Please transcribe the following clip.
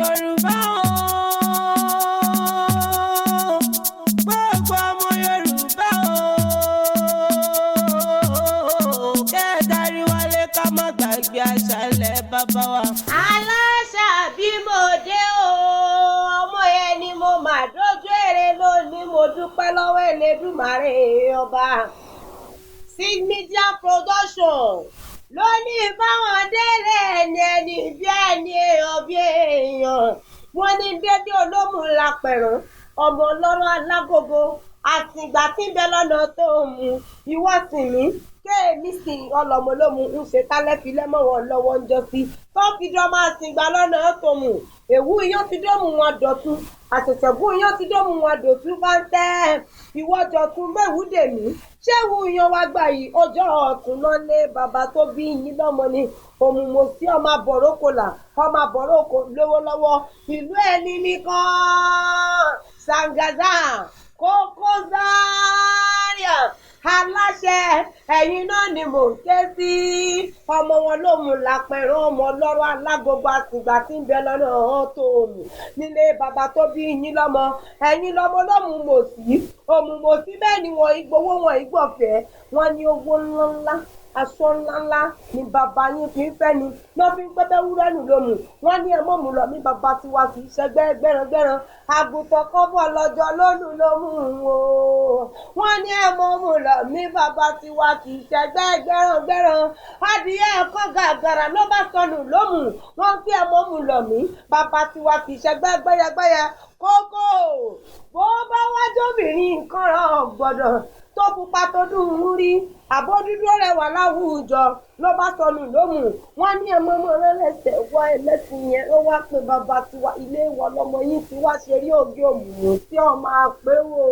Yorùbá o, gbogbo ọmọ Yorùbá o, kẹ́ẹ̀dárí wálé, ká má gbàgbé àṣàlẹ̀ bàbá wa. Aláṣà bí mo dé o, ọmọ yẹn ni mo mà dójú èrè lónìí. Mo dúpẹ́ lọ́wọ́ Elédùmarè ọba. Sig Media Production lónìí báwọn délé ẹni ẹni bí ẹni, èèyàn bí èèyàn. Wọ́n ní dédé olómù lápẹ̀rún, ọmọ ọlọ́rọ̀ alágogo àtìgbà tí ń bẹ lọ́nà tó mú ìwọ́ sì mí kéèmí sí ọlọ́mọlómù ń ṣe tálẹ́ fi lẹ́mọ̀ wọn lọ́wọ́ ń jọ sí tó fi dán máa sìn gbà lọ́nà tó mú èwú iyán ti dómù wọn dọ̀tún, àṣẹ̀ṣẹ̀gún iyán ti dómù wọn dọ̀tún bá ń tẹ́ ìwọ́jọ̀ tún mẹ́wù dèmí. Ṣéwù iyán wá gbà yìí ọjọ́ ọ̀tún náà lé bàbá tó bí yín lọ́mọ ni òmùmọ̀ sí ọmọ àbọ̀rọ̀kọlà, ọmọ àbọ̀rọ̀kọ lówó lọ́wọ́ ìlú ẹni nìkan. Sangaza Koko Zaria, aláṣẹ, ẹ̀yin náà ni mò ń ké sí. Ọmọ wọn ló mú lápẹ̀rẹ̀, ọmọ ọlọ́rọ̀ alágbogbo àtìgbà tí ń bẹ lọ́nà tó mú nílé bàbá tó bí yín lọ́mọ. Ẹ̀yin lọ́mọ ló mú mò sí òmùmò sí bẹ́ẹ̀ ni wọ́n ìgbowó wọn ìgbọ̀fẹ́ wọn ní owó ńláńlá, aṣọ ńláńlá ni bàbá yín fi ń fẹ́ ni lọ́ fi ń pẹ́pẹ́ wúrẹ́ nù lómù. Wọ́n ní ẹ mọ̀ mú lọ mí, bàbá tiwa kì í ṣẹgbẹ́ gbẹ́rangbẹ́ran, àgùntàn kan bọ̀ lọ́jọ́ lónù lómù o. Wọ́n ní ẹ mọ̀ mú lọ mí, bàbá tiwa kì í ṣẹgbẹ́ gbẹ́rangbẹ́ran, adìyẹ ẹ̀kọ́ gàgàrà ló bá sọnù lómù. Wọ́n fi ẹ mọ̀ mú lọ mí, bàbá tiwa kì í ṣẹgbẹ́ gbẹ́yẹgbẹ́yẹ. Kókó bó bá wájú obìnrin nǹkan rọ̀ gbọ́dọ̀ tó pupa tó dùn ún rí, àbó dúdú rẹwà láwùjọ ló bá sọnù lómù. Wọn ní ẹmọ ọmọ rẹlẹsẹ wá ẹlẹsìn yẹn ló wá pé bàbá tiwa ilé ìwọ lọmọ yín ti wá ṣe rí ògì òmùmù tí ọ máa pé wò.